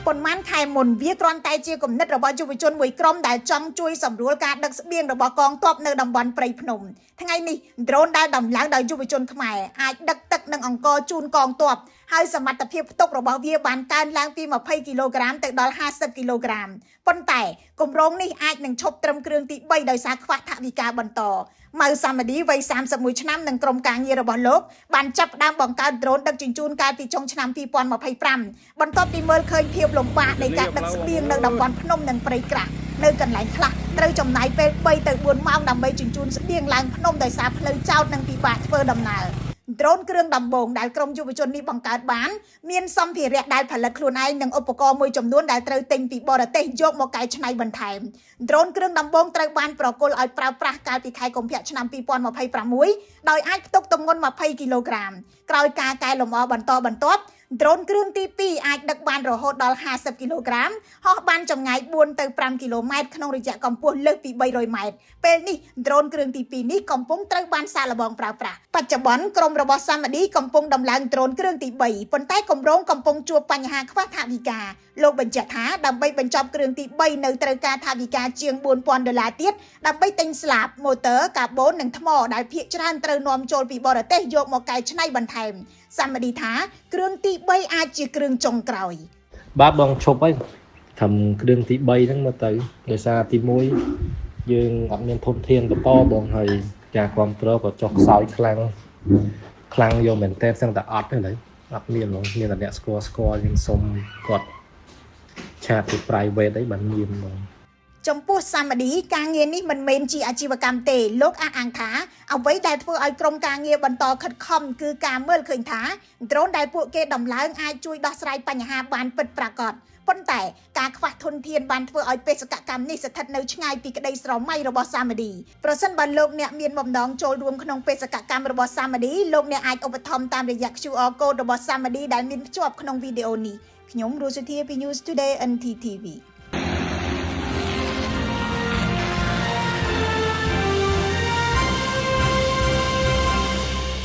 ប៉ុន្មានខែមុនវាគ្រាន់តែជាគំនិតរបស់យុវជនមួយក្រុមដែលចង់ជួយសម្រួលការដឹកស្បៀងរបស់កងទ័ពនៅតំបន់ព្រៃភ្នំថ្ងៃនេះដ្រូនដែលដំឡើងដោយយុវជនខ្មែរអាចដឹកទឹកនិងអង្ករជូនកងទ័ពហើយសមត្ថភាពផ្ទុករបស់វាបានកើនឡើងពី20គីឡូក្រាមទៅដល់50គីឡូក្រាមប៉ុន្តែគម្រោងនេះអាចនឹងឈប់ត្រឹមគ្រឿងទី3ដោយសារខ្វះថវិកាបន្តម៉ៅសាមឌីវ័យ31ឆ្នាំនិងក្រុមការងាររបស់លោកបានចាប់ផ្ដើមបង្កើតដ្រូនដឹកជញ្ជូនកាលពីចុងឆ្នាំ2025បន្ទាប់ពីមើលឃើញភាពលំបាកនៃការដឹកស្បៀងនៅតំបន់ភ្នំនិងព្រៃក្រាស់នៅកន្លែងខ្លះត្រូវចំណាយពេល3ទៅ4ម៉ោងដើម្បីជញ្ជូនស្បៀងឡើងភ្នំដោយសារផ្លូវចោតនិងពិបាកធ្វើដំណើរដ្រូនគ្រឿងដំបូងដែលក្រុមយុវជននេះបង្កើតបានមានសម្ភារៈដែលផលិតខ្លួនឯងនិងឧបករណ៍មួយចំនួនដែលត្រូវទិញពីបរទេសយកមកកែច្នៃបន្ថែមដ្រូនគ្រឿងដំបូងត្រូវបានប្រគល់ឲ្យប្រើប្រាស់កាលពីខែកុម្ភៈឆ្នាំ2026ដោយអាចផ្ទុកទម្ងន់20គីឡូក្រាមក្រោយការកែលម្អបន្តបន្ទាប់ដ្រូនគ្រឿងទី2អាចដឹកបានរហូតដល់50គីឡូក្រាមហោះបានចម្ងាយ4ទៅ5គីឡូម៉ែត្រក្នុងរយៈកម្ពស់លើសពី300ម៉ែត្រពេលនេះដ្រូនគ្រឿងទី2នេះកំពុងត្រូវបានសាកល្បងប្រើប្រាស់បច្ចុប្បន្នក្រុមរបស់សាមឌីកំពុងដំឡើងដ្រូនគ្រឿងទី3ប៉ុន្តែគម្រោងកំពុងជួបបញ្ហាខ្វះថវិកាលោកបញ្ជាក់ថាដើម្បីបញ្ចប់គ្រឿងទី3នៅត្រូវការថវិកាជាង4000ដុល្លារទៀតដើម្បីទិញស្លាបម៉ូទ័រកាបូននិងថ្មដែលភាគច្រើនត្រូវនាំចូលពីបរទេសយកមកកែច្នៃបន្ថែមសាមឌីថាគ្រឿងទី3អាចជាគ្រឿងចុងក្រោយ បាទបងឈប់ហើយធ្វើគ្រឿងទី3ហ្នឹងមកទៅដោយសារទី1យើងអត់មានធនធានបន្តបងហើយការគ្រប់គ្រងក៏ចុះខ្សោយខ្លាំងខ្លាំងយកមែនតើសឹងតែអត់ទេឡើយអត់មានហ្មងមានតែអ្នកស្គាល់ស្គាល់យើងសុំគាត់ chat ទៅ private អីបានមានហ្មង ចំពោះសាមឌីការងារនេះមិនមែនជាអាជីវកម្មទេលោកអះអាងថាអ្វីដែលធ្វើឲ្យក្រុមការងារបន្តខិតខំគឺការមើលឃើញថាដ្រូនដែលពួកគេដំឡើងអាចជួយដោះស្រាយបញ្ហាបានពិតប្រាកដប៉ុន្តែការខ្វះធនធានបានធ្វើឲ្យបេសកកម្មនេះស្ថិតនៅឆ្ងាយពីក្តីស្រមៃរបស់សាមឌីប្រសិនបើលោកអ្នកមានបំណងចូលរួមក្នុងបេសកកម្មរបស់សាមឌីលោកអ្នកអាចឧបត្ថម្ភតាមរយៈ QR code របស់សាមឌីដែលមានភ្ជាប់ក្នុងវីដេអូនេះខ្ញុំរស់សុធាពី News Today NTTV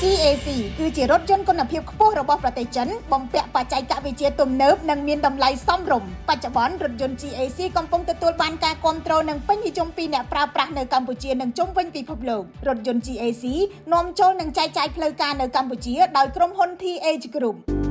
GAC គឺជារថយន្តគុណភាពខ្ពស់របស់ប្រទេសចិនបំពាក់បច្ចេកវិទ្យាទំនើបនិងមានតម្លៃសមរម្យបច្ចុប្បន្នរថយន្ត GAC កំពុងទទួលបានការគាំទ្រនិងពេញនិយមពីអ្នកប្រើប្រាស់នៅកម្ពុជានិងជុំវិញពិភពលោករថយន្ត GAC នាំចូលនិងចែកចាយផ្លូវការនៅកម្ពុជាដោយក្រុមហ៊ុន TH Group។